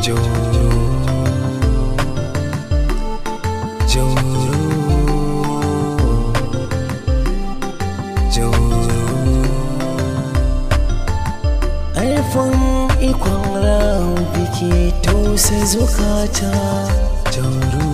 Jauro, Jauro, Jauro. Arfin ikon Rabbi ke tausa zukata. Jauro.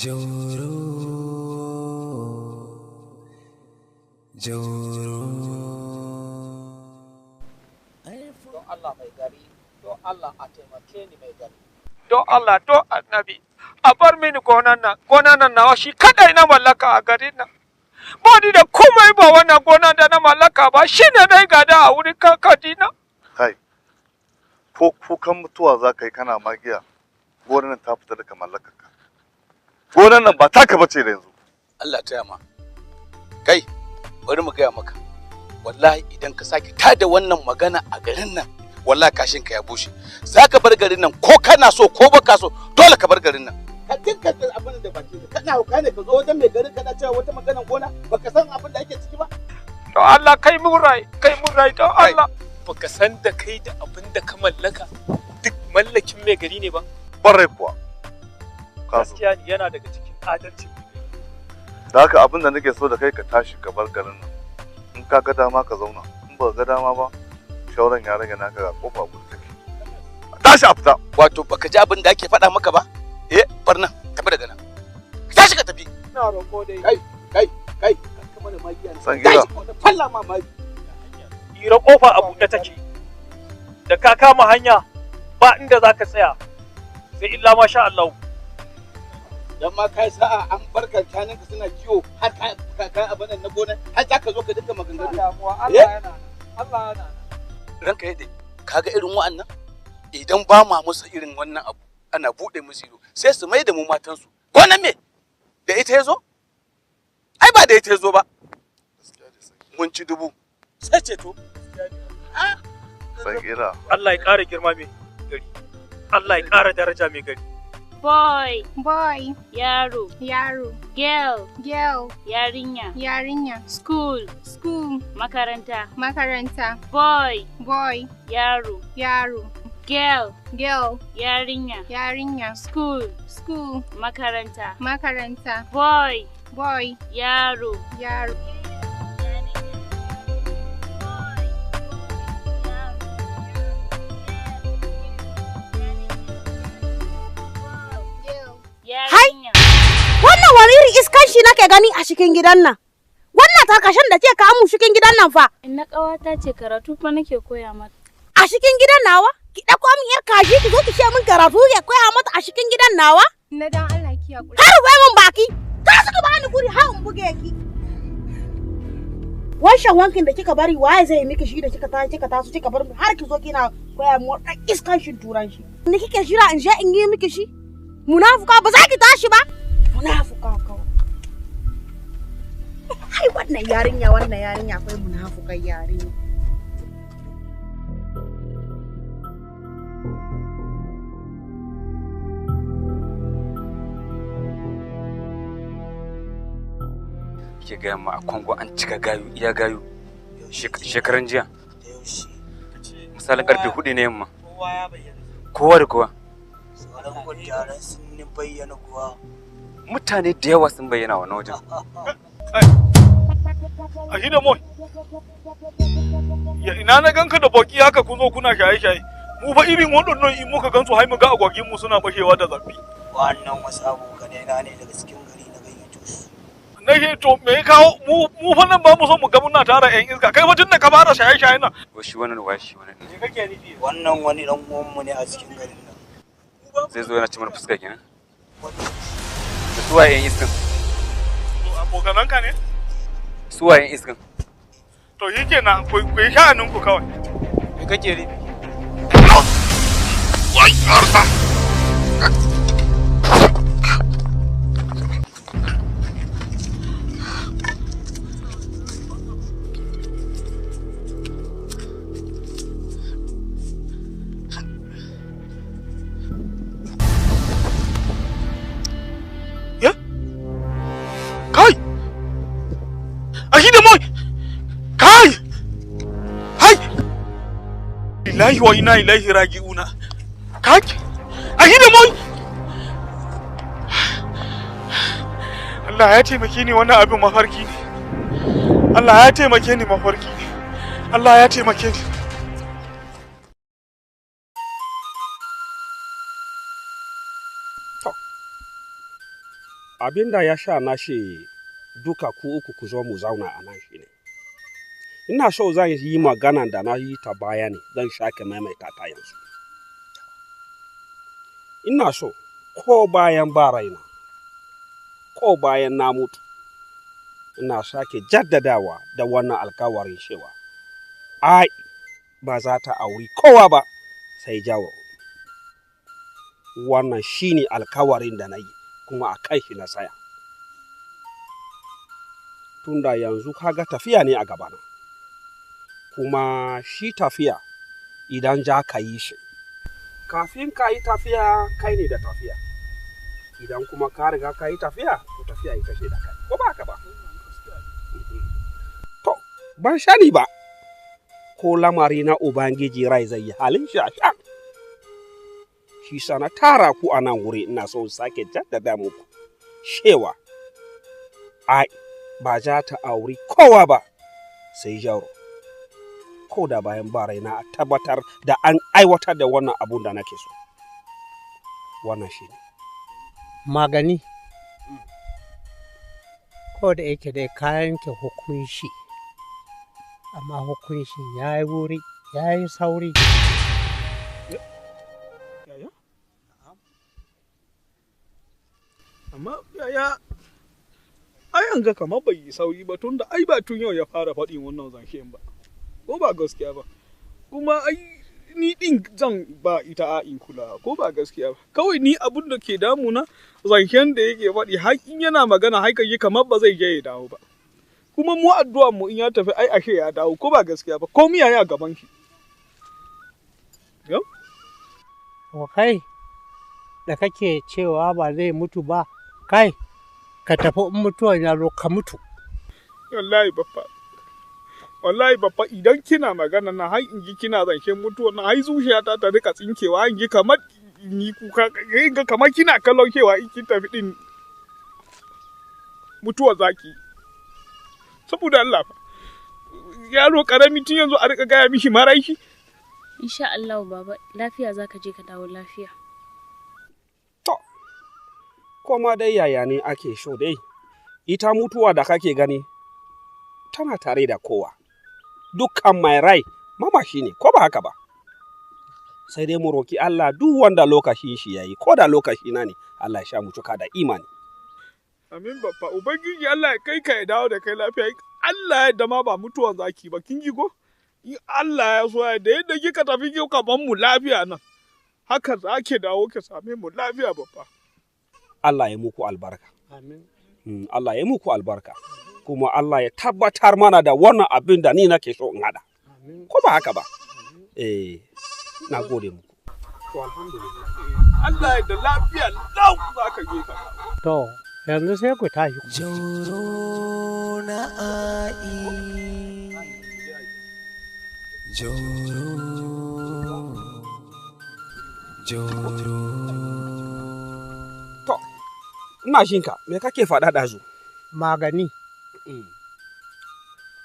Jauro, Jauro. Don Allah mai gari, don Allah a taimake ni mai gari. Don Allah, don annabi, a bar mini gonan nan, gonan nan nawa shi kadai na mallaka a garin nan. Ba ni da komai ba wannan gonan da na mallaka ba, shi ne na gada a wurin kakadina. Kai, ko kukan mutuwa za ka yi kana magiya, gonan nan ta fita daga mallakarka. Gonan nan ba taka bace da yanzu. Allah taya ma. Kai, bari mu gaya maka. Wallahi idan ka sake tada wannan magana a garin nan, wallahi kashin ka ya bushe. Za ka bar garin nan ko kana so ko baka so, dole ka bar garin nan. Ka dinka abin da baki ka. Kana hauka ne ka zo wajen mai garin kana cewa wata maganan gona, baka san abin da ake ciki ba. To Allah kai mun rai, kai mun rai don Allah. Baka san da kai da abin da ka mallaka duk mallakin mai gari ne ba. Barai kuwa. Gaskiya ne, yana daga cikin adalcin mai gari. Da haka abin da nake so da kai ka tashi ka bar garin nan. In ka ga dama ka zauna, in ba ga dama ba, shauran ya rage naka ga kofa gudu take. Tashi a fita. Wato baka ji abin da ake faɗa maka ba? Eh, bar nan, tafi daga nan. Tashi ka tafi. Ina roƙo dai. Kai, kai, kai, ka mana magiya. Sangira. Tashi falla ma magi. Ira kofa a buɗe take. Da ka kama hanya ba inda za ka tsaya. Sai illa masha Allah. Dan ma kai sa'a an barka kanin ka suna kiwo har ka ka abin nan na gona har za ka zo ka dinga maganganu. Allah yana nan, Allah yana nan. Ranka yadda kaga irin wa'annan idan ba ma musu irin wannan abu ana bude musu ido sai su mai da mu matansu. Gonan me? Da ita yazo? Ai ba da ita yazo ba. Mun ci dubu. Sai ceto. Sangira. Allah ya ƙara girma mai gari. Allah ya ƙara daraja mai gari. Boy, boy, yaro, yaro, girl, girl, yarinya, yarinya, school, school, makaranta, makaranta, boy, boy, yaro, yaro, girl, girl, yarinya, yarinya, school, school, makaranta, makaranta, boy, boy, yaro, yaro. Hai! Wannan wani irin iskan shi nake gani a cikin gidan nan. Wannan tarkashen da ke kawo mu cikin gidan nan fa. Inna ƙawata ce karatu fa nake koya mata. A cikin gidan nawa? Ki ɗauko min yar kaji ki zo ki ce min karatu ya koya mata a cikin gidan nawa? Na dan Allah ki hakuri. Har wai mun baki. Ta suka bani guri har in buge ki. Wancan wankin da kika bari waye zai miki shi da kika ta kika taso kika bar mu har ki zo kina koya mu dan iskan shi turan shi. Ni kike jira in je in yi miki shi? Munafuka ba za ki tashi ba? Munafuka kawai. Ai wannan yarinya akwai munafukan yarinya. Ke gaya ma a Congo an cika gayu iya gayu shekaran jiya. Misalin karfe 4 na yamma. Kowa da kowa. Barangon taron sun bayyana kuwa. Mutane da yawa sun bayyana wannan wajen. A shi da moi. Ya ina na ganka da baki haka kun zo kuna shaye-shaye. Mu fa irin waɗannan in muka gansu har mu ga agwagin mu suna fashewa da zafi. Wannan wasu abokanai na ne daga cikin gari na gayyato su. Na ce to me ya kawo mu mu fa nan ba mu so mu ga muna tara yan iska kai fa tun da ka fara shaye-shaye nan. Wa shi wannan wa shi wannan. Me kake nufi? Wannan wani dan uwanmu ne a cikin garin nan. Zai zo yana ci mana fuska kenan. Da su waye yan iskan? Abokananka ne? Su waye yan iskan? To shi kenan ku yi sha'aninku kawai. Me kake nufi? Wai, arsa! Ya? Kai! Ashi da moi! Kai! Hai! Ilahi wa ina ilaihi raji'una. Kai! Ashi da moi! Allah ya taimake ni wannan abin mafarki ne. Allah ya taimake ni mafarki ne. Allah ya taimake ni. Abin da ya sha na shi duka ku uku ku zo mu zauna a nan shi ne. Ina so zan yi magana da na yi ta baya ne zan sake maimaita ta yanzu. Ina so ko bayan ba raina, ko bayan na mutu, ina sake jaddadawa da wannan alkawarin cewa ai ba za ta auri kowa ba sai Jauro. Wannan shine alkawarin da na yi kuma a kai shi na tsaya. Tunda yanzu kaga tafiya ne a gabana. Kuma shi tafiya idan za ka yi shi. Kafin ka yi tafiya kai ne da tafiya. Idan kuma ka riga ka yi tafiya, to tafiya ita ce da kai. Ko ba haka ba? To, ban shani ba. Ko lamari na Ubangiji rai zai yi halin shi a sha. Shi sa na tara ku a nan wuri ina so sake jaddada muku cewa ai ba za ta auri kowa ba sai Jauro. Ko da bayan ba raina a tabbatar da an aiwatar da wannan abun da nake so. Wannan shi ne. Magani, ko da yake dai ka yanke hukunci, amma hukuncin ya yi wuri, ya yi sauri. Yaya? Amma yaya ai an ga kamar bai yi sauri ba tunda ai ba tun yau ya fara faɗin wannan zancen ba. Ko ba gaskiya ba. Kuma ai ni din zan ba ita a in kula ko ba gaskiya ba. Kawai ni abun da ke damuna zancen da yake faɗi har in yana magana har yi kamar ba zai je ya dawo ba. Kuma mu addu'ar mu in ya tafi ai ashe ya dawo ko ba gaskiya ba. Ko miya ya gaban shi. Yau? To kai da kake cewa ba zai mutu ba, kai ka tafi in mutuwan ya zo ka mutu. Wallahi baffa. Wallahi baffa idan kina magana na har in ji kina zancen mutuwa na har zuciyata ta rika tsinkewa in ji kamar in yi kuka in ga kamar kina kallon cewa in kin tafi din mutuwa zaki. Saboda Allah fa. Yaro karami tun yanzu a rika gaya mishi maraishi. Insha Allah baba lafiya zaka je ka dawo lafiya. Koma dai yaya ne ake so dai, ita mutuwa da kake gani tana tare da kowa. Dukkan mai rai mamashi ne, ko ba haka ba? Sai dai mu roki Allah duk wanda lokacin shi yayi, ko da lokaci na ne, Allah ya sha mu cika da imani. Amin baffa, Ubangiji Allah ya kai ka ya dawo da kai lafiya. Allah ya dama ba mutuwan zaki ba, kin ji ko? In Allah ya so ya da yadda kika tafi kika ban mu lafiya nan. Haka za ki dawo ki same mu lafiya baffa. Allah ya muku albarka. Amin. Allah ya muku albarka. Kuma Allah ya tabbatar mana da wannan abin da ni nake so in hada. Ko ba haka ba? Eh, na gode muku. To alhamdulillah. Allah ya da lafiya lau za ka je ka. To, yanzu sai ku tashi ku. Jauro na a'i. Jauro. Jauro. Ina jin ka, me kake faɗa ɗazu? Magani.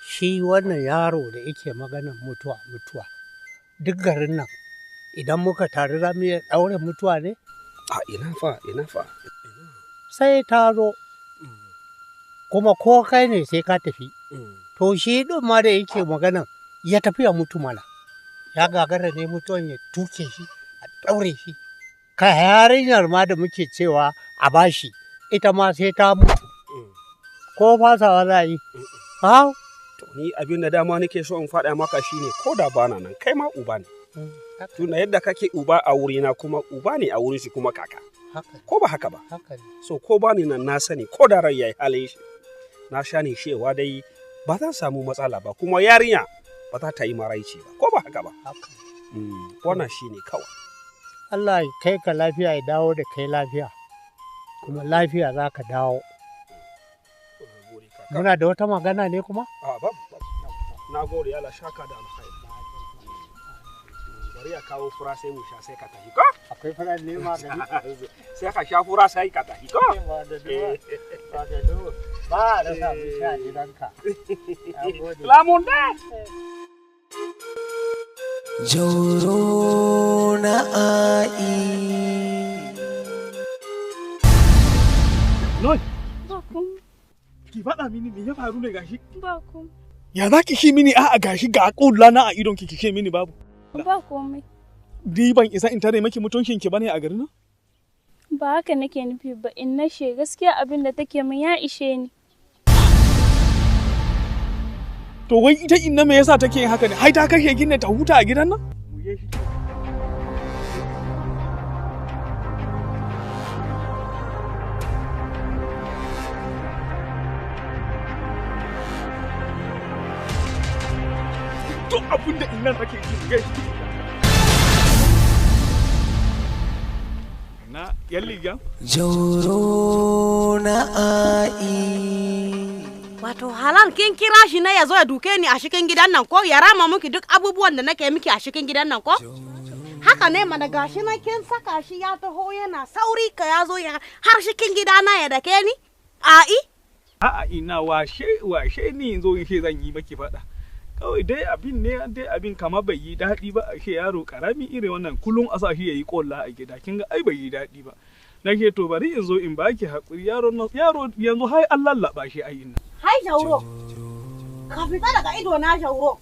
Shi wannan yaro da yake maganan mutuwa mutuwa. Duk garin nan idan muka taru za mu iya ɗaure mutuwa ne? A ina fa, ina fa. Sai ta zo. Kuma ko kai ne sai ka tafi. To shi ɗin ma da yake maganan ya tafi ya mutu mana. Ya gagara ne mutuwan ya tuke shi, a ɗaure shi. Ka yarinyar ma da muke cewa a bashi, ita ma sai ta mutu. Ko fasawa za a yi? Ha? To ni abin da dama nake so in faɗa maka shine ko da bana nan kai ma uba ne. Tunda yadda kake uba a wurina kuma uba ne a wurin shi kuma kaka. Ko ba haka ba? So ko ba ni nan na sani ko da rai yayi halin shi. Na sha ne cewa dai ba zan samu matsala ba kuma yarinya ba za ta yi maraici ba ko ba haka ba. Wannan shine kawai. Allah ya kai ka lafiya ya dawo da kai lafiya. Kuma lafiya za ka dawo. Muna da wata magana ne kuma? A ba. Na gode Allah shaka da alkhairi. Bari ya kawo fura sai mu sha sai ka tafi ko? Akwai fura ne magani. Sai ka sha fura sai ka tafi ko? Ba a rasa mu sha gidanka. Lamun da. Jauro na a'i. Noi, Ba komai. ki faɗa mini me ya faru ne gashi? Ba komai. Ya za ki shi mini a'a gashi ga ƙulla na a idon ki ki mini babu. Ba komai. Ni ban isa in tare maki mutuncin ki bane a garin nan? Ba haka nake nufi ba in na she gaskiya abin da take min ya ishe ni. To wai ita inna me yasa take yin haka ne? Hai ta kashe ki ne ta huta a gidan nan? Duk abin da innan take ji gashi. Na yalli ga? Jauro na a'i. Wato halal kin kira shi ne ya zo ya duke ni a cikin gidan nan ko ya rama miki duk abubuwan da nake miki a cikin gidan nan ko? Haka ne mana gashi na kin saka shi ya taho yana sauri ka ya zo ya har cikin gidana ya dake ni? A'i? A'a ina washe washe ni in zo in ce zan yi maki faɗa. Kawai dai abin ne dai abin kama bai yi daɗi ba ashe yaro karami irin wannan kullum a sa shi yayi kolla a gida kin ga ai bai yi daɗi ba. Nake to bari in zo in baki hakuri yaro yaro yanzu hai an lallaba shi ai ina. Hai Jauro, ka fita daga ido na Jauro.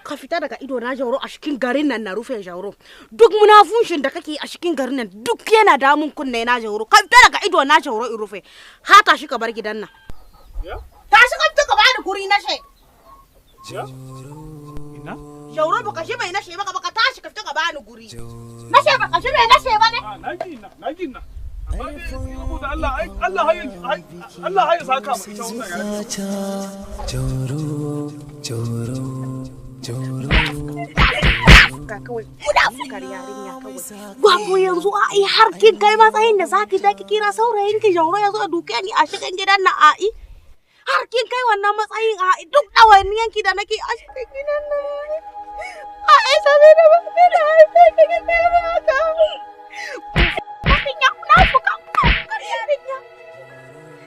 Ka fita daga ido na Jauro a cikin garin nan na rufe Jauro. Duk munafunshin da kake a cikin garin nan duk yana damun kunne na Jauro. Ka fita daga ido na Jauro in rufe. Ha tashi ka bar gidan nan. Tashi ka fita ka bani guri na she. Ina? Jauro baka shi mai na she baka baka tashi ka fita ka bani guri. Na she baka shi mai na she ba ne? Na ji na, na ji na. Amma dai saboda Allah ai Allah hai Allah hai saka mu ita wannan yarinya. Jauro, jauro, jauro. Munafuka kawai, munafukar yarinya kawai. Wato yanzu ai har kin kai matsayin da zaki je ki kira saurayin ki Jauro ya zo ya duke ni a cikin gidan nan ai. Har kin kai wannan matsayin ai duk ɗawainiyan ki da nake a cikin gidan nan. Ai sabi da ba ni da haife ki ki kai ma haka. Yarinya munafuka munafukar yarinya.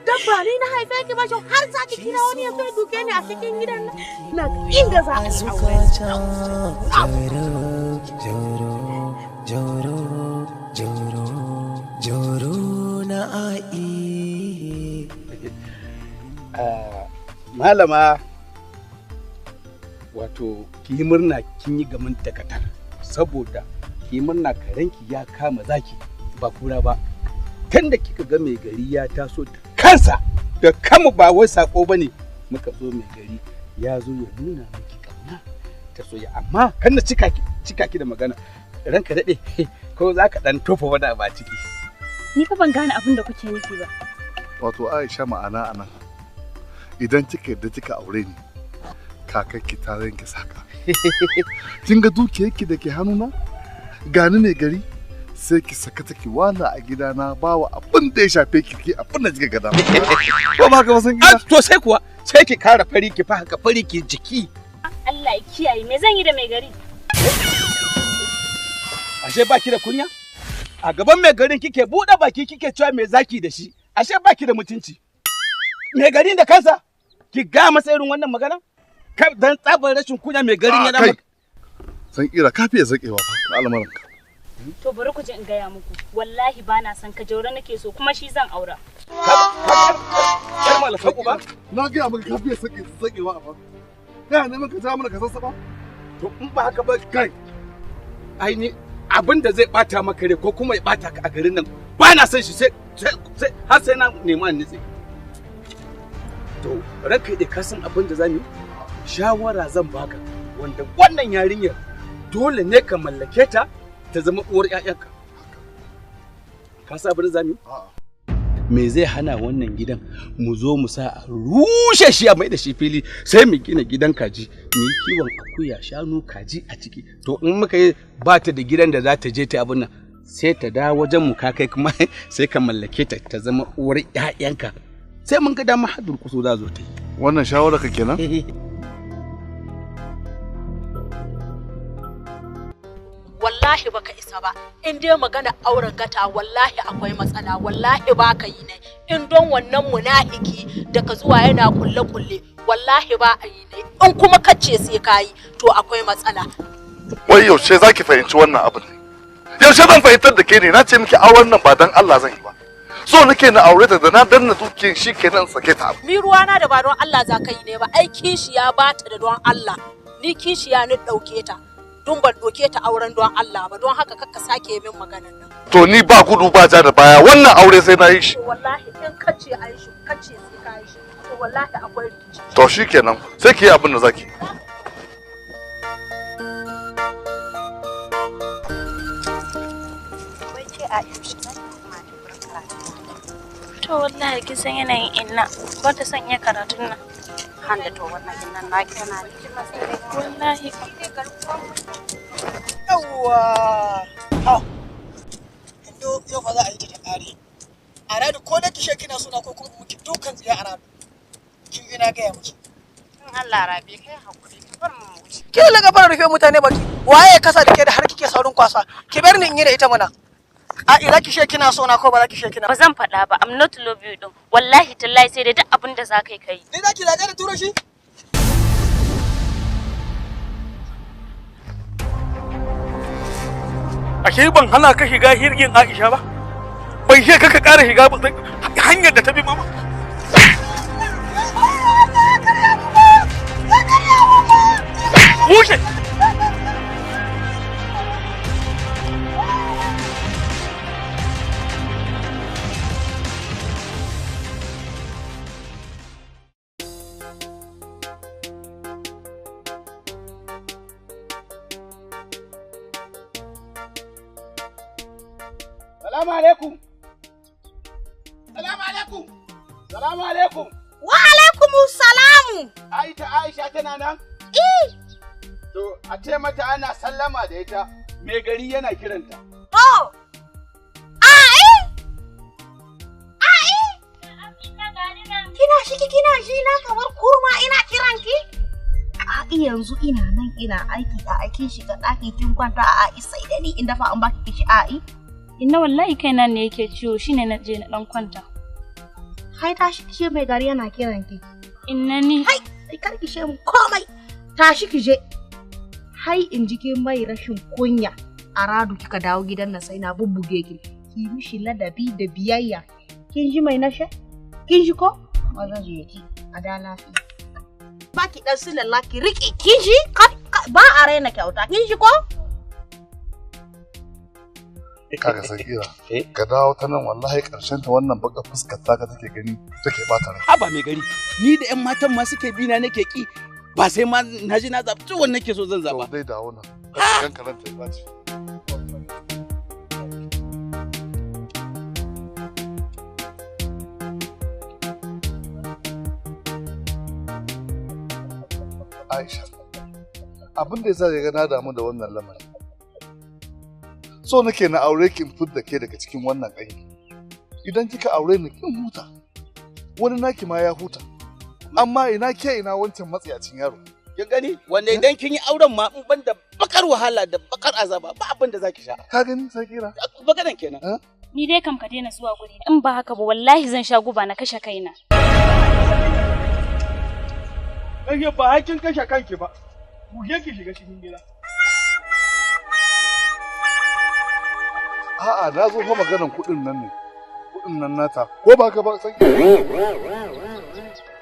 Dan ba ni na haife ki ba har za ki kira wani ya zo ya duke ni a cikin gidan nan. Na inda za a yi aure. Jauro, jauro, jauro, jauro na a'i. Malama wato ki yi murna kin yi gamin dakatar saboda ki yi murna karenki ya kama zaki ba kura ba tun da kika ga mai gari ya taso da kansa da kanmu ba wai sako bane muka zo mai gari ya zo ya nuna miki kauna ta soya amma kan na cika ki cika ki da magana ranka dade ko za ka dan tofa wani abu a ciki. Ni fa ban gane abin da kuke nufi ba. Wato Aisha ma'ana anan idan kika yadda kika aure ni kakakki ta yanke saka. Kin ga dukiyarki da ke hannuna gani ne gari sai ki saka take wala a gidana bawa abin da ya shafe ki ki abin da kika ga dama. Ko ba ka san gida? To sai kuwa sai ki kara fari ki fa haka fari ki jiki. Allah ya kiyaye me zan yi da mai gari? Ashe baki da kunya? A gaban mai garin kike buɗe baki kike cewa me zaki da shi. Ashe baki da mutunci. Mai gari da kansa ki ga masa irin wannan magana? Kai dan tsabar rashin kunya mai garin yana maka. San kira ka fiye zakewa fa al'amuranka. To bari ku ji in gaya muku. Wallahi bana son ka, Jauro nake so kuma shi zan aura. Kar malafa ku ba? Na gaya maka ka fiye zakewa fa. Kana neman ka ja mana ka sassaba? To in ba haka ba kai. Ai ni abin da zai bata maka rai ko kuma ya bata ka a garin nan ba na son shi sai har sai na nema nitse. To ranka da ka san abin da zamu yi? Shawara zan baka wanda wannan yarinyar dole ne ka mallake ta ta zama uwar ƴaƴanka. Ka san abin da zamu yi? Me zai hana wannan gidan mu zo mu sa a rushe shi a mai da shi fili sai mu gina gidan kaji mu yi kiwon akuya shanu kaji a ciki. To in muka yi ba ta da gidan da za ta je ta abin nan sai ta dawo wajen mu ka kai kuma sai ka mallake ta ta zama uwar ƴaƴanka sai mun ga dama har durƙuso za zo ta yi. Wannan shawara ka kenan? Wallahi baka isa ba, in dai magana auren gata wallahi akwai matsala, wallahi baka yi ne in don wannan munafiki daga zuwa yana kulle kulle wallahi ba a yi ne in kuma kace sai ka yi to akwai matsala. Wai yaushe zaki fahimci wannan abin ne? Yaushe zan fahimtar da ke ne? Na ce miki auren nan ba dan Allah zan yi ba, so nake na aure ta da na danna dukiyar shi kenan sake ta. Ni ruwana da ba don Allah za ka yi ne ba, ai kishiya ba ta da don Allah, ni kishiya ni dauke ta dun ban doke ta auren don Allah ba, don haka kakka sake min maganan nan. To ni ba gudu ba ja da baya, wannan aure sai na yi shi. To wallahi in kace ai shi kace sai ka yi shi to wallahi akwai rikici. To shikenan sai ki yi abin da zaki. Wai ke a yaushe za ki koma da wurin karatu? To wallahi kin san yanayin inna ba ta son iya karatun nan. Handa to wannan innan naki tana da wallahi. Yawwa! Ha! Indo yau fa za a yi ta ta ƙare. A radu ko da kishe kina suna ko kuma miki dukan tsiya a radu. Kin yi na gaya miki. In Allah rabe kai hakuri ka bar mu wuce. Ke laga fara rufe mutane baki. Waye kasa da ke da har kike saurin kwasa? Ki bar ni in yi da ita mana. A ina kishe kina sona ko ba za kishe kina? Ba zan faɗa ba, I'm not love you din. Wallahi tallahi sai dai duk abin da za ka yi kai. Ni za ki zaga da turo shi? Ashe ban hana ka shiga hirgin Aisha ba? Bai she ka ƙara shiga hanyar da ta bi mama. Bushe! Salamu alaikum. Salamu alaikum. Salamu alaikum. Wa alaikum salamu. Aisha Aisha tana nan? Eh. To a ce mata ana sallama da ita. Mai gari yana kiranta. Oh. Ai. Ai. Kina shiki kina ji na kamar kurma ina kiranki? A'a yanzu ina nan ina aiki a aikin shiga ɗaki kin kwanta a sai da ni in dafa an baki kici a'i. Inna wallahi kaina ne yake ciwo shine na je na dan kwanta. Hai tashi ki mai gari yana kiran ki. Inna ni. Hai kar ki she mu komai. Tashi ki je. Hai in ji kin mai rashin kunya. A radu kika dawo gidan nan sai na bubbuge ki. Ki mishi ladabi da biyayya. Kin ji mai nashe? Kin ji ko? Maza je ki a da lafiya. Ba ki dan silalla ki riƙe kin ji? Ba a raina kyauta kin ji ko? Kaga Sakira, ka dawo ta nan wallahi karshen ta wannan baka fuskar taka take gani take bata rai. Haba mai gari, ni da ƴan matan ma suke bi na nake ki ba sai ma na ji na zaɓi duk wanda nake so zan zaɓa. To dai dawo nan. Kan karanta ya baci. Aisha, abin da yasa ga na damu da wannan lamarin. So nake na aure ki in fidda ke daga cikin wannan ƙangi. Idan kika aure ni kin huta. Wani naki ma ya huta. Amma ina ke ina wancan matsiyacin yaro. Kin gani? Wanda idan kin yi auren ma in banda bakar wahala da bakar azaba ba abin da zaki sha. Ka gani Sakira? Bakaran kenan. Ni dai kam ka daina zuwa guri in ba haka ba wallahi zan sha guba na kashe kaina. Kake ba hakin kashe kanki ba. Mu ki shiga cikin gida. A'a na zo fa maganan kuɗin nan ne. Kuɗin nan nata. Ko ba ka ba san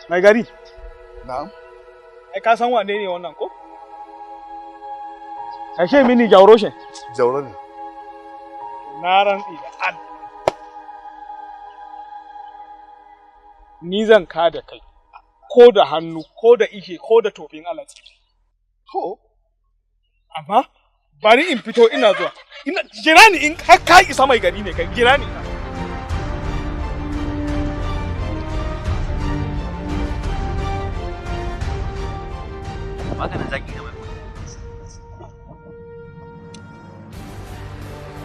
Mai gari. Na'am. Ai ka san wane ne wannan ko? Kashe mini jauro she. Jauro ne. Na rantsi da Allah. Ni zan ka da kai. Ko da hannu, ko da ihe, ko da tofin alatsi. To. Amma bari in fito ina zuwa. Ina jira ni in har ka isa mai gari ne kai jira ni. Maganin zaki da mai.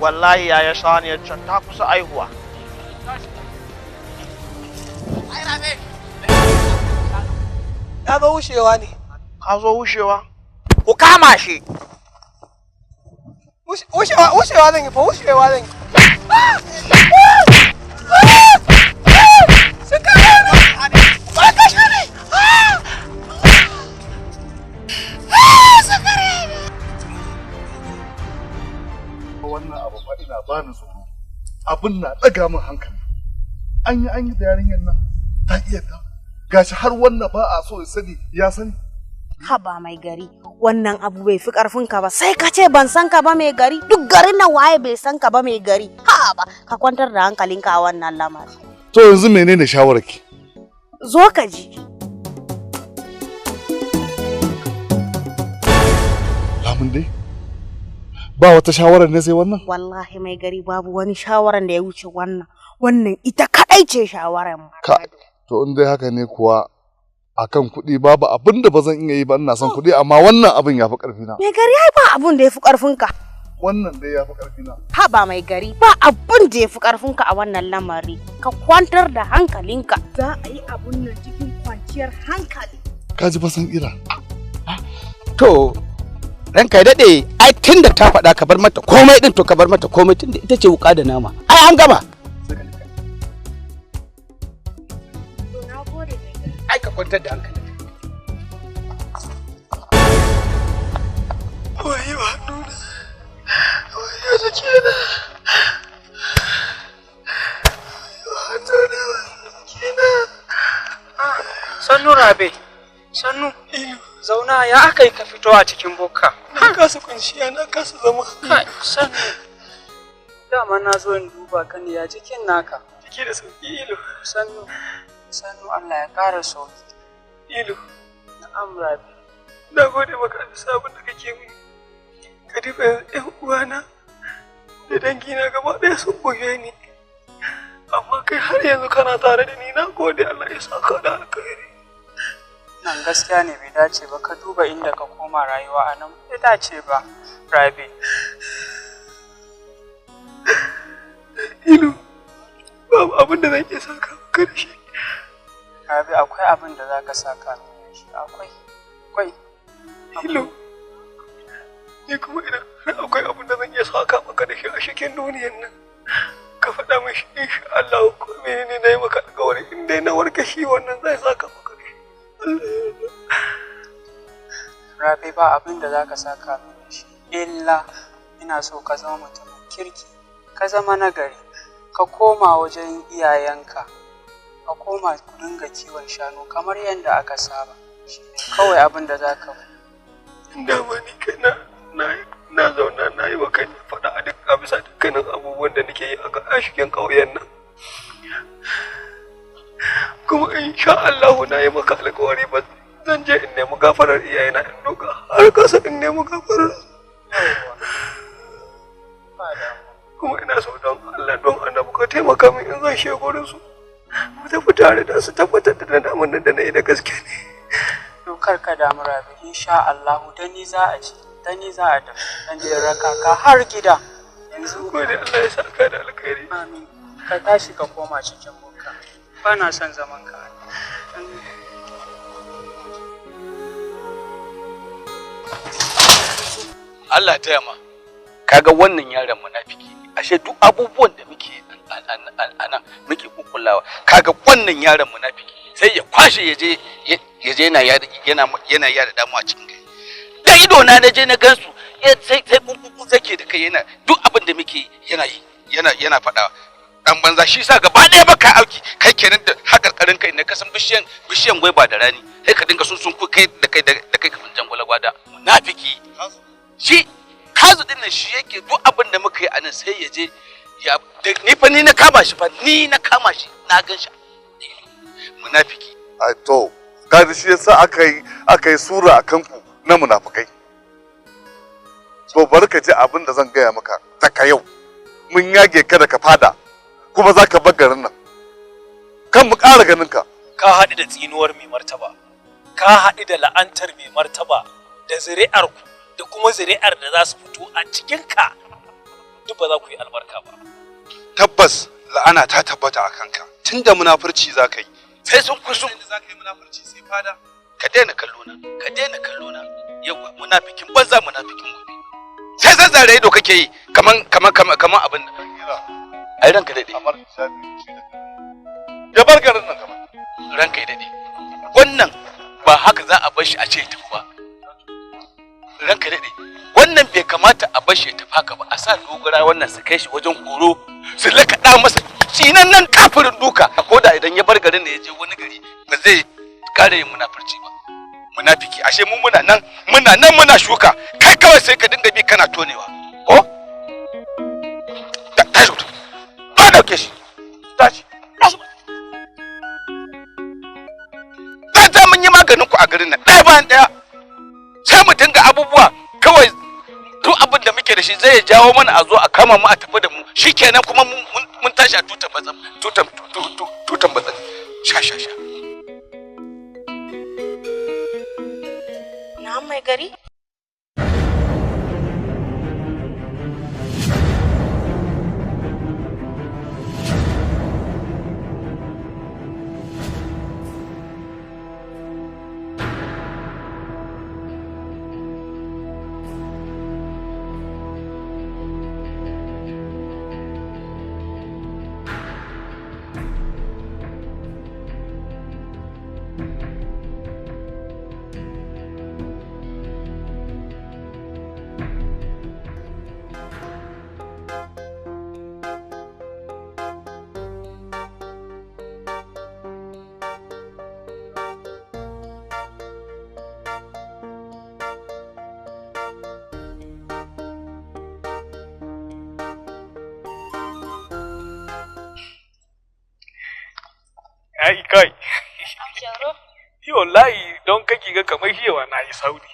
Wallahi yaya saniyar can ta kusa aihuwa. Ya zo wushewa ne. Ka zo wushewa? Ku kama shi. Wushewa wushewa zan yi fa wushewa zan yi. Sun kashe ni! Sun kashe ni! Sun kare ni! Wannan abu fa ina bani tsoro. Abin na ɗaga min hankali. An yi da yarinyar nan ta iya ta. Gashi har wannan ba a so ya sani ya sani. Haba mai gari, wannan abu bai fi karfin ka ba. Sai ka ce ban san ka ba mai gari, duk garin nan waye bai san ka ba mai gari. Haba, ka kwantar da hankalinka a wannan lamari. To yanzu menene shawararki? Zo ka ji. Lamun dai. Ba wata shawarar ne sai wannan? Wallahi mai gari babu wani shawaran da ya wuce wannan. Wannan ita kadai ce shawaran mu. Ka to in dai haka ne kuwa akan kuɗi babu abin da ba zan iya yi ba ina son kuɗi amma wannan abin ya fi ƙarfi na. Mai gari ai ba abun da ya fi ƙarfin ka. Wannan dai ya fi ƙarfi na. Haba mai gari ba abun da ya fi ƙarfin ka a wannan lamari. Ka kwantar da hankalinka. Za a yi abun nan cikin kwanciyar hankali. Ka ji fa san ira. To ranka ya daɗe ai tunda ta faɗa ka bar mata komai ɗin to ka bar mata komai tunda ita ce wuƙa da nama. Ai an gama. Ai ka kwantar da hankali. Wayo hannuna. Wayo jikina. Wayo hannuna, wayo jikina. Sannu Rabe, sannu. Zauna ya aka yi ka fito a cikin bukka. Na kasa kwanciya, na kasa zama. Kai, sannu. Dama na zo in duba ka ne ya jikin naka. Jiki da sauki Ilu. Sannu, sannu Allah ya ƙara sauki. Ilu. Na'am Rabe. Na gode maka a bisa abin da kake mini. Ka duba yanzu ƴan uwana da dangina gaba ɗaya sun buge ni. Amma kai har yanzu kana tare da ni, na gode Allah ya saka da alkhairi. Nan gaskiya ne bai dace ba ka duba inda ka koma rayuwa a nan bai dace ba Rabe. Ilu, babu abin da zan iya saka maka da shi. Rabe akwai abin da za ka saka mini da shi akwai akwai. Ilu, ni kuma idan har akwai abin da zan iya saka maka da shi a cikin duniyan nan. Ka faɗa min shi insha Allah ko menene na yi maka alƙawari in dai na warke shi wannan zai saka maka da shi. Allah ya yarda. Rabe ba abin da za ka saka mini da shi illa ina so ka zama mutumin kirki ka zama nagari ka koma wajen iyayenka ka koma ku dinga kiwon shanu kamar yadda aka saba shi ne kawai abin da za ka Dama ni kaina na zauna na yi wa kaina faɗa a duk a bisa dukkanin abubuwan da nake yi a cikin ƙauyen nan. Kuma insha Allah na yi maka alƙawari ba zan je in nemi gafarar iyayena in doka har kasa in nemi gafarar. Kuma ina so don Allah don annabi ka taimaka min in zan shiga gurin su. Mu tafi tare da su tabbatar da nadamun nan da na yi da gaske ne. To kar ka damu Rabi insha Allah da ni za a ci da ni za a tafi dan je raka ka har gida yanzu gode Allah ya saka da alkhairi. Amin. Ka tashi ka koma cikin bukka ba na son zaman ka. Allah taya ma. Kaga wannan yaron munafiki ne. Ashe duk abubuwan da muke yi a nan muke kukkullawa. Kaga wannan yaron munafiki sai ya kwashe ya je yana yana yada damu a cikin gari. Da ido na je na gansu sai kuku zake da kai yana duk abin da muke yana yi yana faɗa dan banza. Shi sa gaba ɗaya baka auki kai kenan da hakarkarin kai ne kasan bishiyan gwaiba da rani sai ka dinga sun kai da kai da kai kafin jangwala gwada. Munafiki shi kazu din nan shi yake duk abin da muka yi a nan sai ya je ya ni fa ni na kama shi fa ni na kama shi na gan shi munafiki. Ai to kaji shi yasa aka yi sura akan ku na munafikai. To bari ka ji abin da zan gaya maka daga yau mun yage ka daga fada kuma za ka bar garin nan kan mu ƙara ganin ka. Ka haɗu da tsinuwar mai martaba, ka haɗu da la'antar mai martaba da zuri'ar ku da kuma zuri'ar da za su fito a cikin ka, duk ba za ku yi albarka ba. Tabbas la'ana ta tabbata a kanka tunda munafurci za ka yi. Sai sun kusu inda za ka yi munafurci sai fada. Ka daina kallo na, ka daina kallo na. Yawa munafikin banza munafikin gobe. Sai zazzare ido kake yi kaman kaman kaman abin nan. Ai ranka dade. Ya bar garin nan gaba. Ranka ya dade. Wannan ba haka za a bar shi a ce ya tafi ba. Ranka dade. Wannan bai kamata a bar shi ya tafi haka ba. A sa dogara wannan su kai shi wajen horo su lakaɗa masa cinan nan kafirin duka. Ko da idan ya bar garin da ya je wani gari ba zai kare yin munafurci ba. Munafiki ashe mu muna nan muna shuka kai kawai sai ka dinga bi kana tonewa. Ko? Tashi mutum. Ba dauke shi. Tashi. Tashi. Ta mun yi maganin ku a garin nan ɗaya bayan ɗaya. Sai mu dinga abubuwa kawai duk abin da muke da shi zai jawo mana a zo a kama mu a tafi da mu shikenan kuma mun tashi a tutan batsan tutan tutan batsan sha sha sha. Na mai gari? Ai kai. Ni wallahi don kake ga kamar shewa na yi sauri.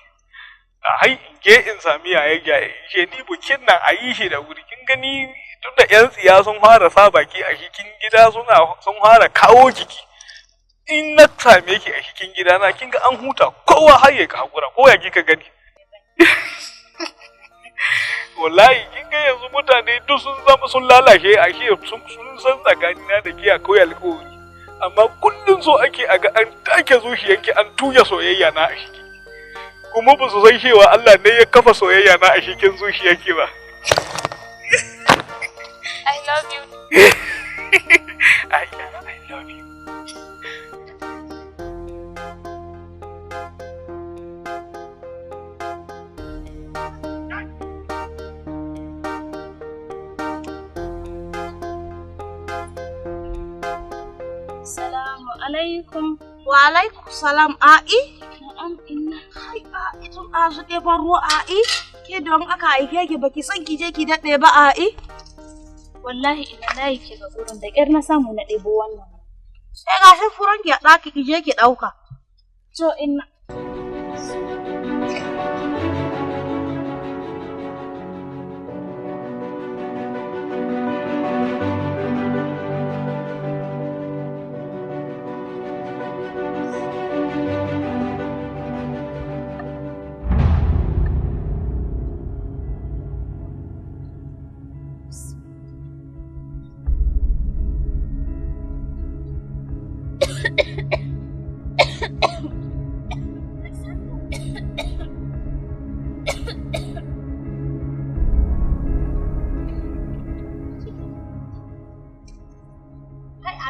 A hai in je in sami yaya yaye she ni bukin nan a yi shi da wuri. Kin gani tun da yan tsiya sun fara sa baki a cikin gida sun fara kawo jiki. In na same ki a cikin gida na kin ga an huta kowa har ya hakura ko ya kika gani. Wallahi kin ga yanzu mutane duk sun zama sun lalace a shi sun san tsakanina da ke akwai alƙawari. Amma kullum so ake a ga an take zuciyanki an tuya soyayya na a shiki kuma ba su san cewa Allah ne ya kafa soyayya na a cikin zuciyarki ba. I love you. I love you. Salamu alaikum. Wa alaikum salam a'i. Na'am inna. Kai a'i tun azu ɗeban ruwa a'i. Ke don aka aike ki baki son ki je ki daɗe ba a'i. Wallahi ina layi ke ga gurin da ƙyar na samu na ɗebo wannan. Sai ga shi furan ki a ɗaki ki je ki ɗauka. To inna.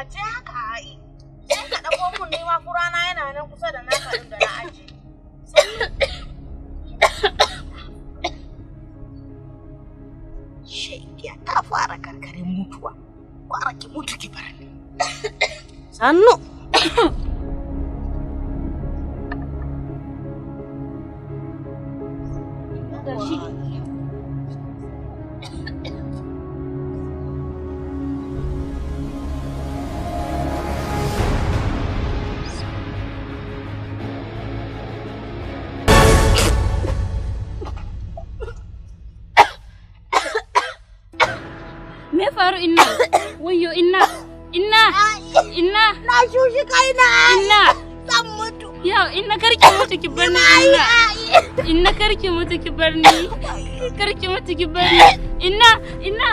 aje haka a yi. Sai ka ɗauko mun nema furana yana nan kusa da naka ɗin da na aje. Shekiya ta fara karkarin mutuwa. Kwara ki mutu ki bar ni. Sannu. Gashi. Me faru inna? Wayyo inna. Inna. Inna. Na shushi kaina. Inna. Zan mutu. Yau inna karki mutu ki bar ni inna. Inna karki mutu ki bar ni. Karki mutu ki bar ni. Inna, inna,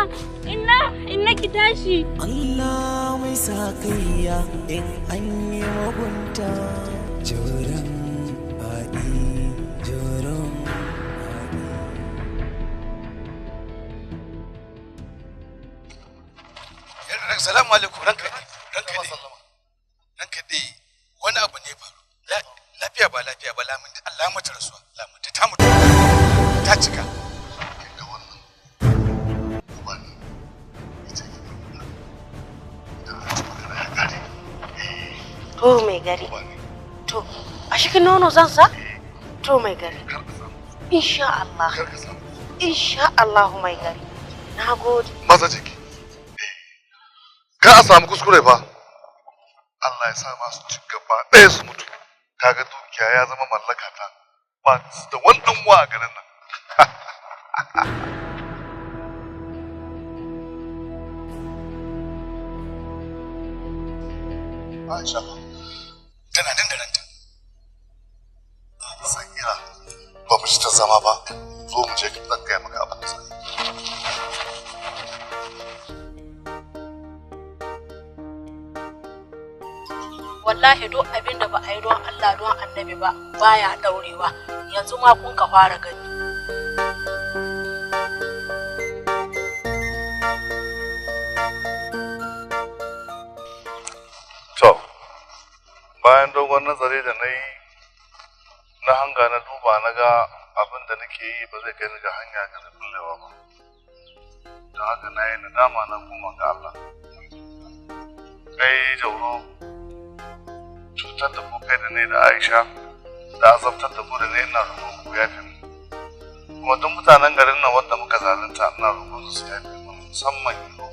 inna, inna ki tashi. Allah mai sa kaiya in an yi mugunta. Joran baɗi, joran Salamu alaikum ranka ne ranka ne ranka dai wani abu ne faru lafiya ba lafiya ba lamun Allah mata rasuwa lamun ta mutu ta cika. Ga wannan uba ne ita ke da an ci magana ya kare. To mai gari. To a cikin nono zan sa? To mai gari. Insha Allah. Insha Allah mai gari. Na gode. Maza jiki. Ka a samu kuskure fa. Allah ya sa masu ci gaba ɗaya su mutu. Kaga dukiya ya zama mallaka ta ba da wannan wa a garin nan. Aisha tana nan da ranta. Sangira ba mu ci ta zama ba. Zo mu je zan gaya maka abin da sai. Wallahi duk abin da ba a yi don Allah don annabi ba baya daurewa, yanzu ma kun ka fara gani. To, bayan dogon nazari da na yi na hanga na duba na ga abin da nake yi ba zai kai ni ga hanya ga da bullewa ba. Don haka na yi nadama na koma ga Allah. Kai Jauro, cutar da ku kai da ne da Aisha da azabtar da ku da ne ina roƙon ku yafe mu. Kuma duk mutanen garin nan wanda muka zalunta ina roƙon su yafe mu, musamman Iro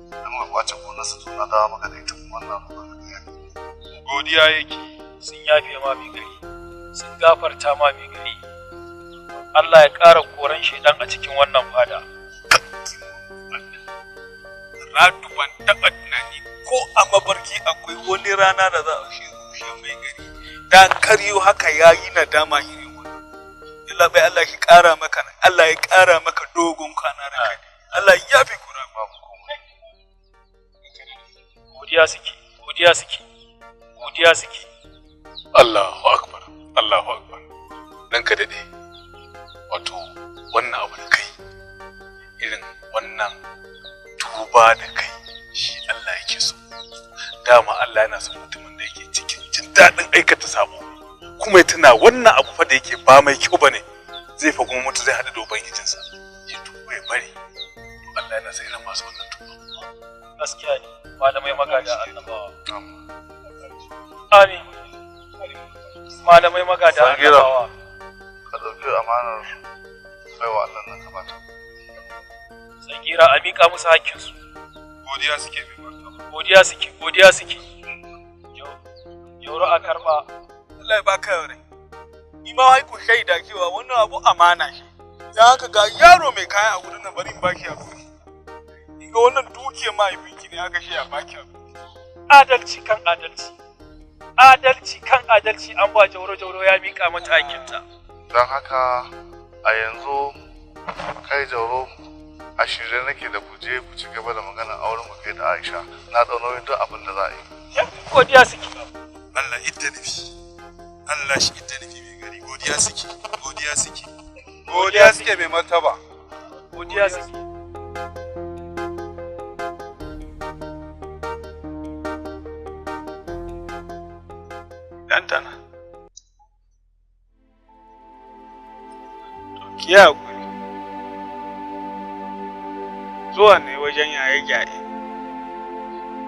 da muka kwace gonarsa to na dawo maka da ita kuma ina roƙon ka yafe mu. Godiya yake sun yafe ma mai gari, sun gafarta ma mai gari. Allah ya ƙara koran shaidan a cikin wannan fada. Radu ban taɓa tunani ko a mabarki akwai wani rana da za a shi rushe mai gari. Dan karyo haka ya yi nadama irin wani. Allah bai Allah shi ƙara maka nan, Allah ya ƙara maka dogon kwana da kai. Allah ya fi kura. Godiya suke, godiya suke, godiya suke. Allahu akbar, Allahu akbar. Ranka daɗe. Wato wannan abu da kai, irin wannan tuba da kai shi Allah yake so. Dama Allah yana son mutumin da yake cikin jin daɗin aikata sabo. Kuma ya tuna wannan abu fa da yake ba mai kyau bane. Zai fa kuma mutu zai haɗu da ubangijinsa. Ya tuba ya bari. To Allah yana son irin masu wannan tuba. Gaskiya ne, malamai magada annabawa. Amin. Malamai magada Sangira, annabawa. ka ɗauki amanar baiwa Allah nan ka bata. Sangira a miƙa musu hakkinsu. Godiya suke mai martaba. Godiya suke, godiya suke. Jauro a karɓa. Allah ya baka rai. Ni ma wai ku shaida cewa wannan abu amana shi. Dan haka ga yaro mai kaya a wurin nan bari in baki abu. Ni ga wannan dukiyar mahaifinki ne aka shi a baki abu. Adalci kan adalci. Adalci kan adalci an ba Jauro Jauro ya miƙa mata hakkinta. Don haka a yanzu kai Jauro a shirye nake da ku je ku ci gaba da maganar auren ku kai da Aisha. Na ɗau nauyin duk abin da za a yi. Godiya suke. Allah idda nufi. Allah shi idda nufi mai gari. Godiya suke. Godiya suke. Godiya suke mai martaba. Godiya suke. Lantana. To ki yi hakuri. Zuwa ne wajen yaye gyaye.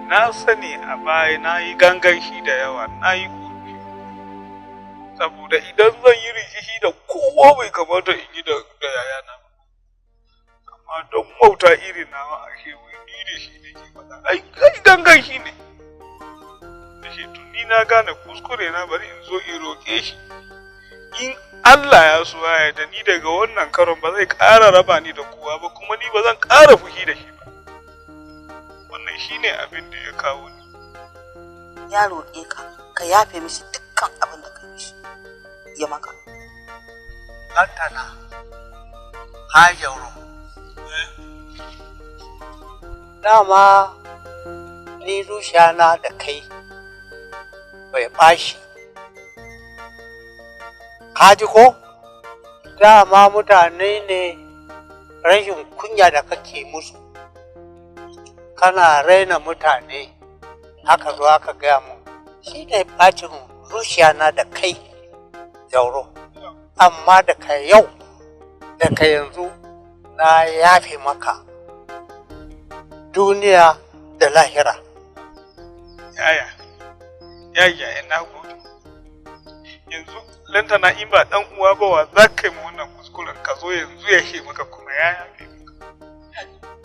Na sani a baya na yi gangan shi da yawa, na yi ƙofi. Saboda idan zan yi rikici da kowa bai kamata in yi da yayana ba. Amma don wauta irin nawa ashe wai ni da shi nake faɗa. Ai gangan shi ne. Ashe tun ni na gane kuskure na bari in zo in roƙe shi. In Allah ya so ya yarda ni daga wannan karon ba zai ƙara raba ni da kowa ba kuma ni ba zan ƙara fushi da shi ba. Wannan shine abin da ya kawo ni. Ya roƙe ka ka yafe mishi dukkan abin da ka mishi ya maka. Lantana, ha Jauro. Dama ni zuciyana da kai bai ɓashi. Ka ji ko? Dama mutane ne rashin kunya da kake musu. Kana raina mutane haka zo aka gaya mun. Shi ne ɓacin zuciyana da kai, Jauro. Amma daga yau, daga yanzu na yafe maka duniya da lahira. Yaya, yaya na gode. Yanzu Lantana in ba ɗan uwa ba wa za ka yi ma wannan kuskuren ka zo yanzu ya she maka kuma ya yafe maka.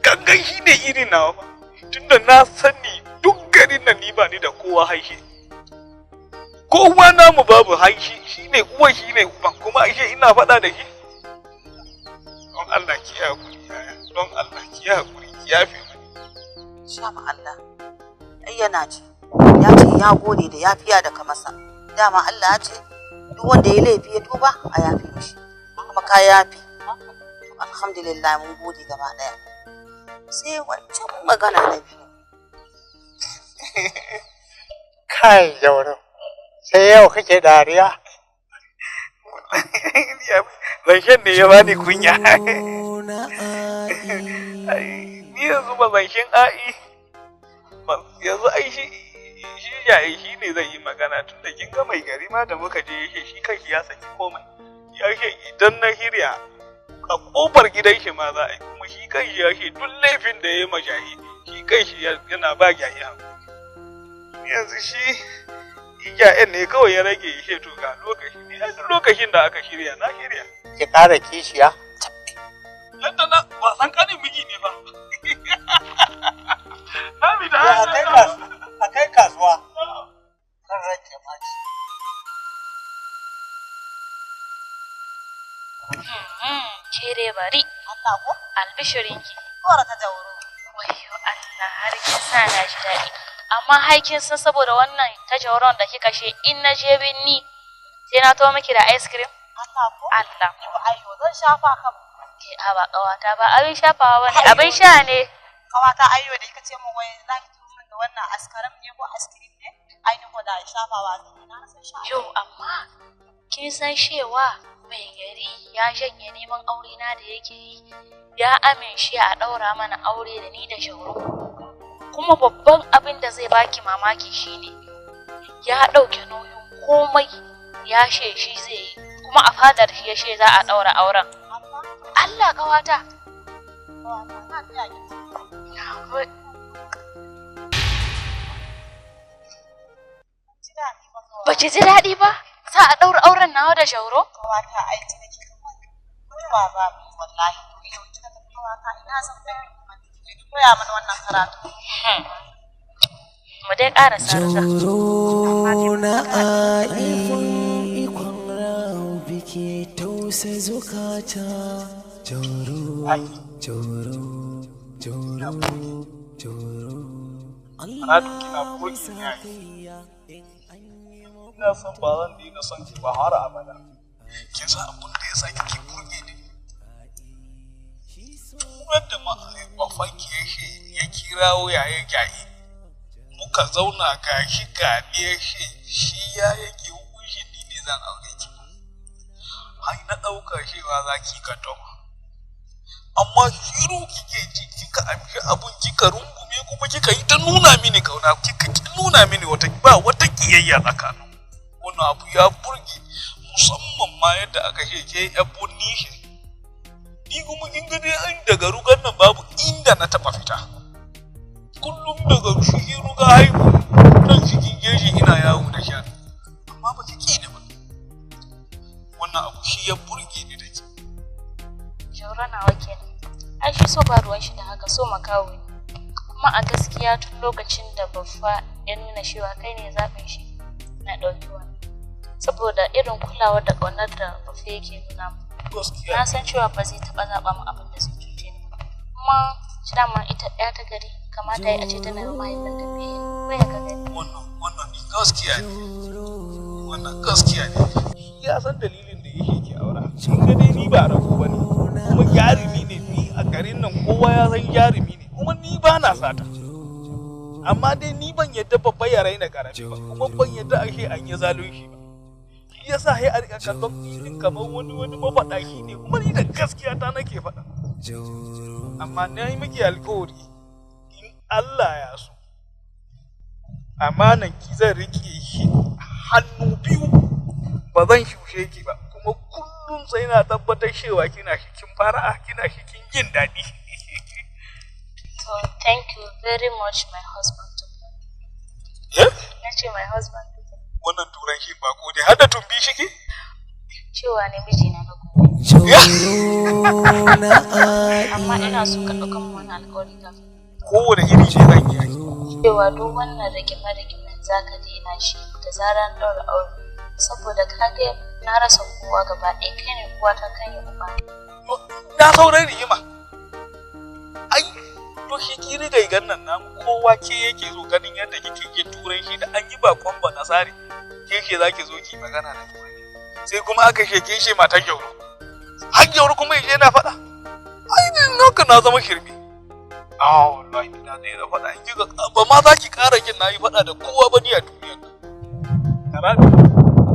Gangan shi ne irin nawa ba. Tunda na sani duk garin nan ni ba ni da kowa haishi. Kowa namu babu haishi shi ne uwa shi ne uban kuma ashe ina faɗa da shi. Don Allah ki yi hakuri yaya, don Allah ki yi hakuri ki yafe mani. Sha ma Allah. Ai yana ce. Ya ce ya gode da yafiya da ka masa. Dama Allah ya ce duk wanda ya laifi ya tuba a yafe mishi. Kuma ka yafe. To alhamdulillah mun gode gaba daya. Sai wancan magana na biyu. Kai Jauro, sai yau kake dariya. Zancen ne ya bani kunya. Ai, ni yanzu ba zancen a'i. Yanzu ai shi yayi shi ne zai yi magana tun da kin ga mai gari ma da muka je yake shi kanshi ya saki komai. Ya ce idan na shirya a kofar gidan shi ma za a yi kuma shi kanshi ya ce duk laifin da ya yi ma jahi shi kanshi yana ba jahi hakuri. Yanzu shi iyayen ne kawai ya rage ya ce to ga lokaci ne ai duk lokacin da aka shirya na shirya. Ki ƙara kishiya. Yadda na wasan kanin miji ne ba. Na bi da A kai kasuwa. Kan rake maci. Ke dai bari. Allah ko? Albishirinki. Gora ta Jauro. Wayyo Allah har kin sa na ji daɗi. Amma har kin san saboda wannan ta jauron da kika she in na je binni sai na to miki da ice cream. Allah ko? Allah. Yo ayo zan shafa kam. Ke a ba ƙawata ba abin shafawa bane abin sha ne. Kawata ayo da kika ce min wai za ki turo min da wannan askaram ne ko ice cream ne? Ai ni ko da shafawa zan yi na san sha. Yo amma kin san cewa mai gari ya janye neman aure na da yake yi ya amince a ɗaura mana aure da ni da Jauro. Kuma babban abin da zai baki mamaki shine ya ɗauke nauyin komai ya she shi zai yi kuma a fadar shi ya she za a ɗaura auren. Allah ƙawata. Ba ki ji daɗi ba? Sa a ɗaura auren nawa da Jauro? Kawata ai ji nake kamar mutuwa ba mu wallahi. Yau kika tafi kawata ina zan kai kuma ki koya mana wannan karatu. Mu dai ƙarasa. Jauro na a'i ikon rabi ke tausa zukata. Jauro, Jauro, Jauro, Jauro. Ratu kina burge ni ai. Ina son ba zan daina son ki ba har abada. Kin san abin da ya sa kike burge ni? Turar da mafanki ya kirawo yayin yayi. Muka zauna ga shi ga ni ya ce shi ya yake hukunci ni ne zan aure ki. Ai na ɗauka cewa za ki ka toma. Amma shiru kike ji kika amshi abun kika rungume kuma kika yi ta nuna mini kauna kika ki nuna mini wata ba wata kiyayya tsakanin. Wannan Wannan abu ya burge, musamman ma yadda aka ce ke yan bunni shi. Ni kuma kin ga dai an daga rugan nan babu inda na taɓa fita. Kullum daga cikin ruga haihu nan cikin jeji ina yawo da shanu. Amma ba ki ƙi ni ba. Wannan abu shi ya burge ni da ke. Jauro nawa kenan. Ai shi so ba ruwan shi da haka, so makaho ne. Kuma a gaskiya tun lokacin da Baffa ya nuna cewa kai ne zaɓin shi, na ɗauki wani. Saboda irin kulawar da ƙaunar da Baffa yake nuna mu. Na san cewa ba zai taɓa zaɓa mu abin da zai cuce ni ba. Kuma shi dama ita ɗaya ta gari kamata ya a ce tana da mahaifinta biyayya. Ko ya ka gani? Wannan ni gaskiya ne. Wannan gaskiya ne. Shi ya san dalilin da yake ki aura. Kin ga dai ni ba rago bane. Kuma jarumi ne ni a garin nan, kowa ya san jarumi ne. Kuma ni ba na sata. Amma dai ni ban yadda babba ya raina karami ba, kuma ban yadda a ce an yi zalunci ba. Shi yasa sai a rika kallon ni din kamar wani mafaɗaci ne, kuma ni da gaskiya ta nake faɗa. Amma na yi miki alkawari, in Allah ya so, amanan ki zan rike shi hannu biyu, ba zan shushe ki ba, kuma kullum sai na tabbatar cewa kina cikin fara'a, kina cikin jin daɗi. So thank you very much, my husband. Na ce my husband. Wannan turanci ba ko dai har da tumbi shiki? Cewa ne mijina na gobe. Amma ina so ka ɗauka min wani alƙawari kafin. Kowane iri ce zan yi. Cewa duk wannan rigime-rigimen za ka daina shi da zarar an ɗaura aure. Saboda ka ga na rasa kowa gaba ɗaya, kai ne uwa ta, kai ne uba. Na sauran rigima. Ai to shi ki riga nan namu kowa ke yake zo ganin yadda kike yin turanci, da an yi bakon ba nasari ke ke za ki zo ki magana da turanci. Sai kuma aka ce ke ce matar Jauro. Har Jauro kuma yaje yana faɗa. Ai ni naka na zama shirme. Ah wallahi na daina faɗa, in kika ba ma za ki ƙara jin na yi faɗa da kowa ba ni a duniyar nan. Karatu.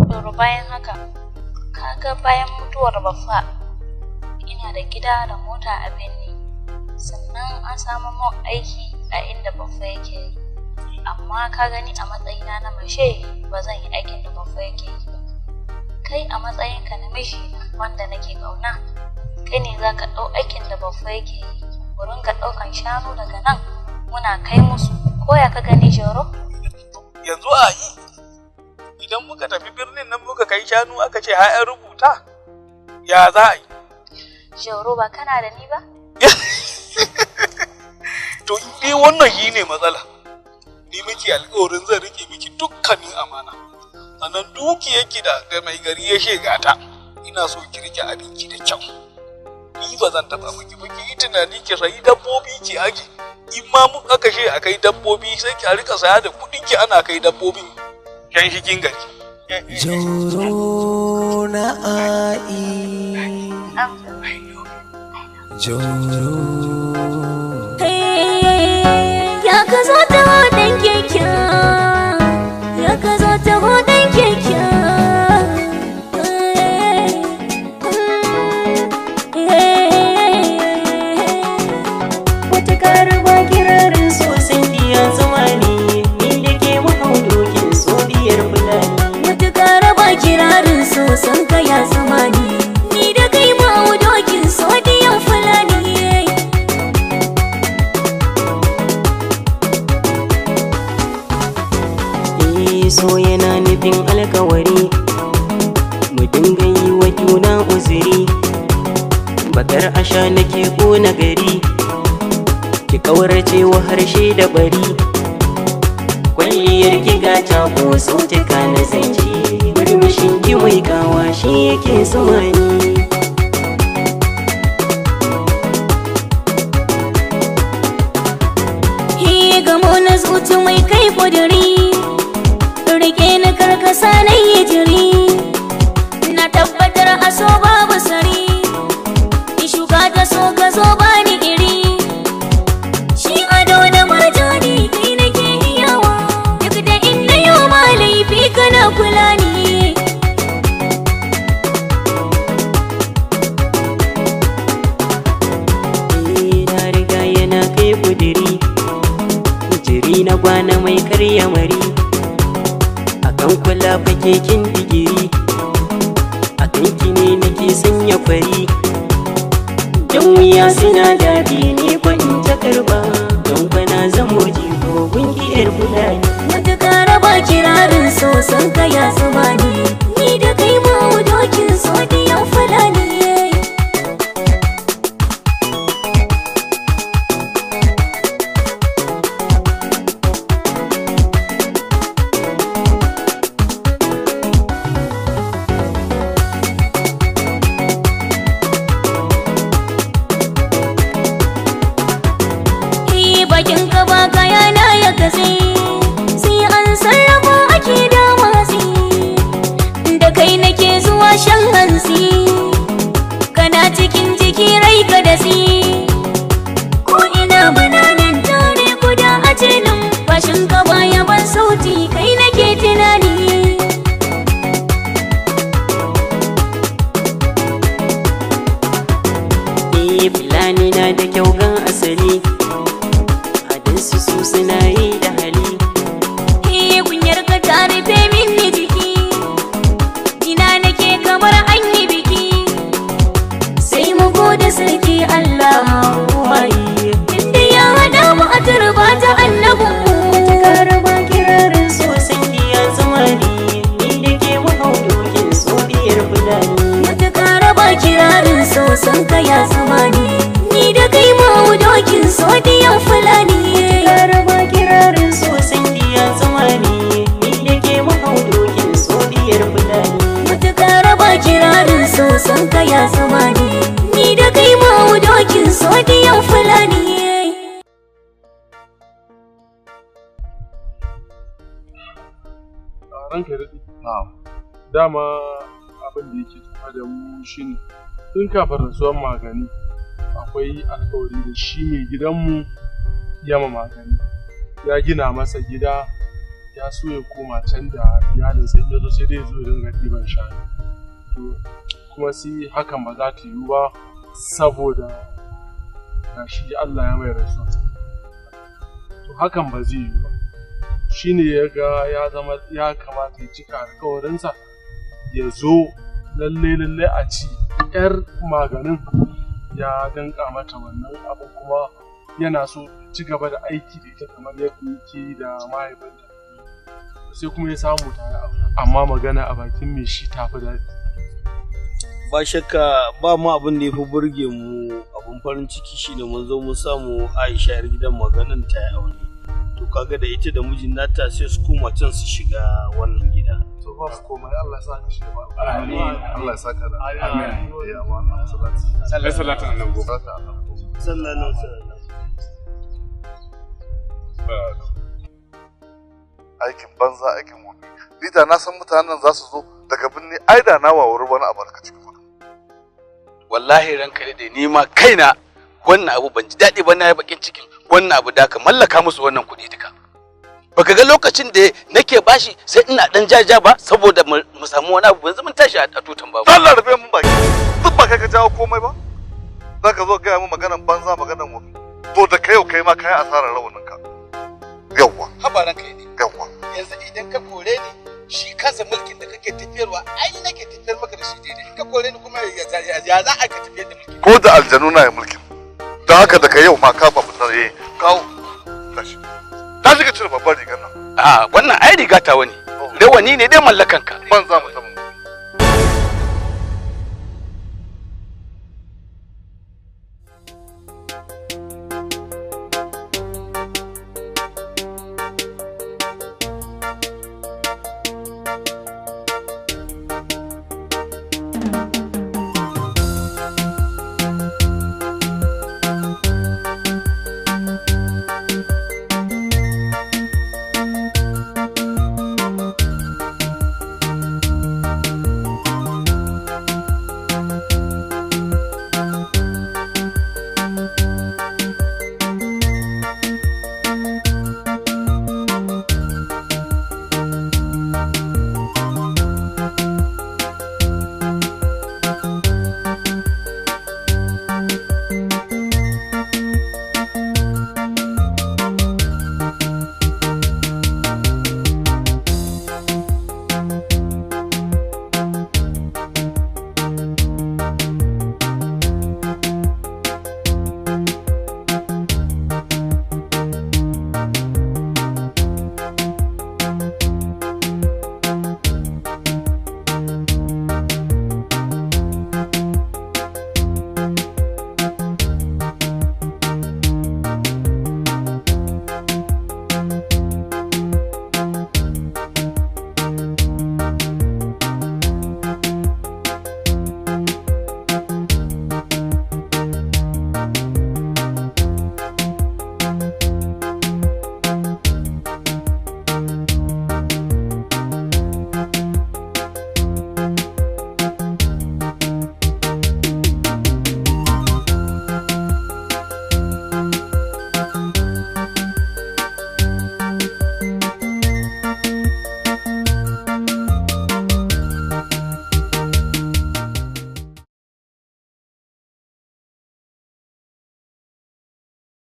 Jauro, bayan haka, kaga bayan mutuwar Baffa ina da gida da mota a birni. Sannan an samu mun aiki a inda Baffa yake yi. Amma ka gani a matsayina na mace ba zan yi aikin da Baffa yake yi ba. Kai a matsayinka na mijina wanda nake ƙauna, kai ne za ka ɗau aikin da Baffa yake yi. Mu ringa ɗaukan shanu daga nan muna kai musu. Ko ya ka gani, Jauro? Yanzu a yi idan muka tafi birnin nan muka kai shanu aka ce har an rubuta, ya za a yi? Jauro, ba kana da ni ba? To in dai wannan shi ne matsala, ni miki alƙawarin zan rike miki dukkanin amana. Sannan dukiyarki da mai gari ya shega ta, ina so ki rike abinki da kyau. Ni ba zan taɓa miki ba, ki yi tunani ki sayi dabbobi ki aje. In ma mun aka ce a kai dabbobi, sai ki a rika saya da kuɗin ki ana kai dabbobin can cikin gari. Jauro na ai Jauro. Ya ka zo ta hodon keke, ya ka zo ta hodon keke. Wata karuwa kirarin sosai diya zama ne, ni da ke mahau dokin so biyar fulani. Wata karaba kirarin sosan ka ya zama ne, ni da kai mahau dokin so biyan fulani. Eh, so yana nufin alkawari, mu dinga yi wa juna uzuri. Bakar asha nake kona gari, ki kaurace wa harshe da bari. Kwalliyar ki gata ko sautuka na zance, murmushin ki mai kawa shi yake zuwa ni. Hi gamo na zuci mai kai kuduri, rike na karkasa na yi jiri. Na tabbatar a so babu sari, shuka ta so ka zo bani iri. Shi ado da marjani kai nake iyawa, duk da inda yau ma laifi kana kula ni. Eh, na riga yana kai kuduri, jiri na gwana mai karya mari. Akan An kula fa keken digiri, a kanki ne nake sanya kwari. Don wuya suna daɗi ne ko in ta karba, don kwana zamo jigo gungiyar Fulani. Matuƙa raba kirarin so san ka ya zama ni. Ni da kai mu dokin so diyan Fulani. Bakin ka ba kaya na ya katse, sai an sarrafa ake da watsi. Da kai nake zuwa shan hantsi, kana cikin jiki rai ka dasi. Ko ina bananan tare guda a celin, bashin ka baya ban sauti kai nake tunani. Eh, Fulani na da kyau gan asali, su su suna yi da hali. Eh, kunyar ka ta rufe min ni jiki, ina nake kamar an yi biki. Sai mu gode sarki Allah waye, inda ya hada mu a turba ta annabin mu. Karaba kirarin so san ya zama ni, ni da ke mu hau dokin so biyar Fulani. Matuƙa raba kirarin so san ka ya zama ni, ni da kai mu hau dokin so diyan Fulani. Karaba kirarin so san ya zama ni, ni da ke mu hau dokin so biyar Fulani. Matuƙa raba kirarin so san ka ya zama ni, ni da kai mu hau dokin so diyan Fulani. Ranka ya daɗe. Dama abin da yake tafa da mu shine tun kafin rasuwar Magani akwai alkawari da shi mai gidanmu ya ma Magani. Ya gina masa gida, ya so ya koma can da iyalinsa, in ya zo sai dai ya zo ya dinga ɗiban shanu. To kuma sai hakan ba za ta yiwu ba saboda gashi Allah ya mai rasuwa. To hakan ba zai yiwu ba. Shi ne ya ga ya zama ya kamata ya cika alkawarinsa ya zo lalle lalle a ci yar Maganin ya danka mata wannan abin, kuma yana so ci gaba da aiki da ita kamar yadda yake da mahaifinta. Sai kuma ya samu tare, amma magana a bakin mai shi tafi daɗi. Ba shakka ba mu abin da ya fi burge mu abin farin ciki shine mun zo mun samu Aisha yar gidan Maganin ta yi aure. To kaga da ita da mijin nata sai su koma can su shiga wannan gida. To ba su komai, Allah ya saka shi ba. Amin. Allah ya saka da. Amin. Ya amana salati. Salatu annabi. Salatu annabi. Sallallahu alaihi wasallam. Aikin banza aikin wofi. Ni da na san mutanen za su zo daga birni, ai da na wawuri wani abu daga cikin kudu. Wallahi ranka daɗe, ni ma kaina wannan abu ban ji daɗi ba, na yi bakin cikin wannan abu da ka mallaka musu wannan kuɗi duka. Baka ga lokacin da nake bashi sai ina dan jaja ba saboda mu samu wani abu, yanzu mun tashi a tutan babu. Allah rufe mun baki. Duk ba kai ka jawo komai ba. Za ka zo gaya mun maganan banza maganan wofi. To da kai yau kai ma kai asarar rawanin ka. Yawwa. Haba ranka ne. Yawwa. Yanzu idan ka kore ni, shi kansa mulkin da kake tafiyarwa ai nake tafiyar maka da shi daidai. In ka kore ni kuma ya za a ka tafiyar da mulkin? Ko da aljanu na yi mulkin. Don haka daga yau ma ka babu tare kawo. Tashi. Tashi ka cire babbar rigar nan. A wannan ai riga ta wani. Rawani ne dai mallakan ka. Banza mutum.